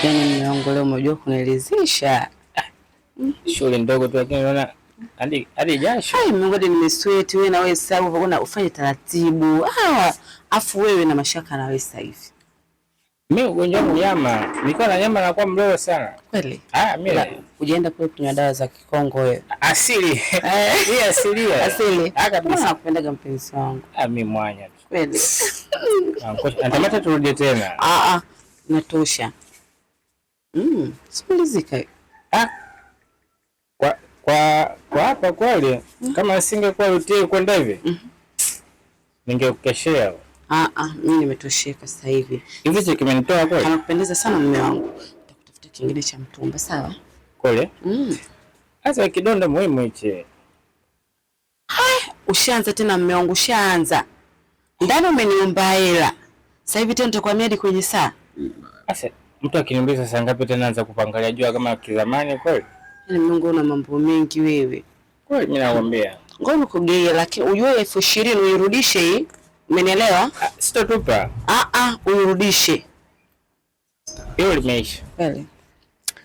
Yaani mume wangu leo umejua kuniridhisha. Shughuli ndogo tu lakini unaona hadi jasho. Ai, Mungu hadi nimesweat wewe na wewe sasa hivi ufanye taratibu. Ah, afu wewe na mashaka na wewe sasa hivi. Mimi ugonjwa wangu nyama, nilikuwa na nyama nakuwa mdogo sana. Kweli? Ah, mimi ujaenda kule kunywa dawa za Kikongo wewe. Asili. Hii asilia. Asili. Ah, kabisa. Nakupendaga mpenzi wangu. Ah, mimi mwanya tu. Kweli. Natamani turudie tena. Ah ah, natosha. Sikilizika. Ah. Kwa hapa kweli kama singekuwa utie kwenda hivi. Ningekukeshea. Ah ah, mimi nimetosheka sasa hivi. Hivi si kimenitoa kweli? Anakupendeza sana mume wangu. Nitakutafuta kingine cha mtumba, sawa? Kweli? Sasa kidonda muhimu hichi. Hai, ushaanza tena mume wangu, ushaanza. Ndani umeniomba hela. Sasa hivi tena nitakwambia hadi kwenye saa. Sasa mtu akiniuliza saa ngapi tena anza kupangalia jua kama kizamani kweli? Yaani Mungu una mambo mengi wewe. Kweli mimi nakwambia. Ngoja nikugee lakini ujue 20,000 uirudishe hii. Umenielewa? Sitotupa. Ah ah, uirudishe. Hiyo limeisha. Kweli.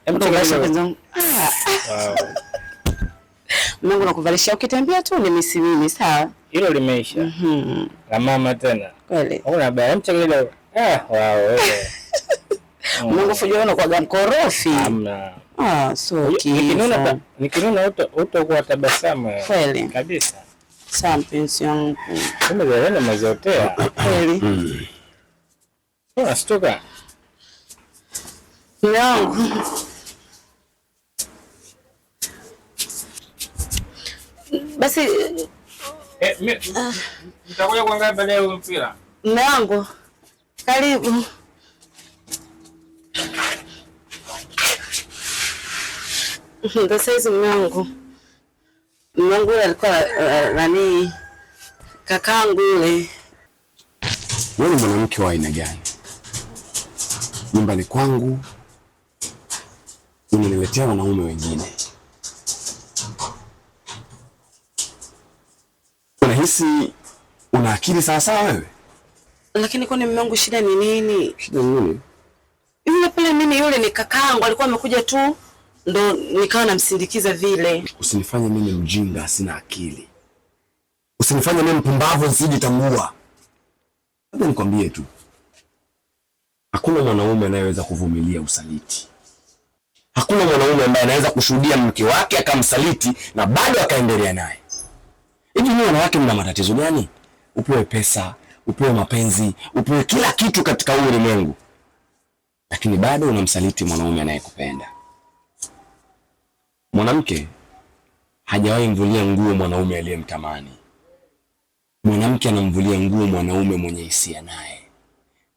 Hebu tuangalie. Wow. Mungu nakuvalisha ukitembea tu ni misi mimi, sawa? Hilo limeisha. La mama tena. Kweli. Una baya mchageleo. Ah, wow wewe. Mungu fujua unakuwa mkorofi. Hamna. Ah, so nikinuna utakuwa tabasamu. Kweli. Kabisa. Sawa mpenzi wangu. Umezoea mazotea. Kweli. Unashtuka. Mume wangu. Basi nitakuja kuangalia baadaye huo mpira. Mume wangu. Karibu. Sasa hizi mume wangu. Mume wangu yule alikuwa nani kakaangu yule. Wewe ni mwanamke wa aina gani? Nyumbani kwangu unaniletea wanaume wengine. Unahisi una akili sawa sawa wewe? Lakini kwani mume wangu shida ni nini? Shida ni nini? Yule pale mimi yule ni kakaangu alikuwa amekuja tu ndo nikawa namsindikiza vile. Usinifanye mimi mjinga sina akili. Usinifanye mimi mpumbavu nisijitambua. Labda nikwambie tu. Hakuna mwanaume anayeweza kuvumilia usaliti. Hakuna mwanaume ambaye anaweza kushuhudia mke wake akamsaliti na bado akaendelea naye. Hivi nyinyi wanawake mna matatizo gani? Upewe pesa, upewe mapenzi, upewe kila kitu katika huu ulimwengu. Lakini bado unamsaliti mwanaume anayekupenda. Mwanamke hajawahi mvulia nguo mwanaume aliyemtamani. Mwanamke anamvulia nguo mwanaume mwenye hisia naye.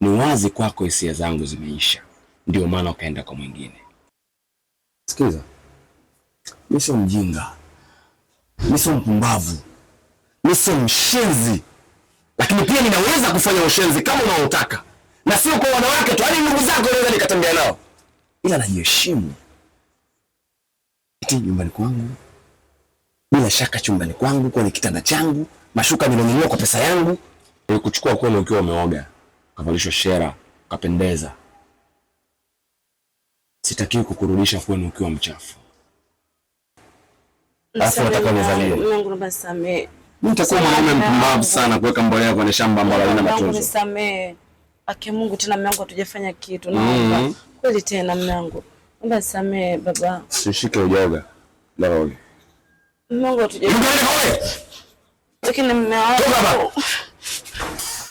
Ni wazi kwako hisia zangu zimeisha. Ndio maana ukaenda kwa mwingine. Sikiza. Mimi sio mjinga. Mimi sio mpumbavu. Mimi sio mshenzi. Lakini pia ninaweza kufanya ushenzi kama unaotaka. Na sio kwa wanawake tu, hadi ndugu zako naweza nikatembea nao. Ila najiheshimu. Eti nyumbani kwangu, bila shaka chumbani kwangu, kwenye kitanda changu, mashuka nilinunua kwa pesa yangu. Nilikuchukua kwenu ukiwa umeoga, ukavalishwa shera, ukapendeza. Sitakiwi kukurudisha kwenu ukiwa mchafu. Alafu nataka nizalie. Mungu naomba nisamehe. Mimi nitakuwa mwanaume mpumbavu sana kuweka mbolea kwenye shamba ambalo halina matunzo. Mungu nisamehe. Ake Mungu tena mume wangu hatujafanya kitu. Naomba. Kweli tena mume wangu. Naomba nisamehe baba. Usishike ujoga. Lala ule. Mungu hatujafanya. Lakini mume wangu. Toka baba.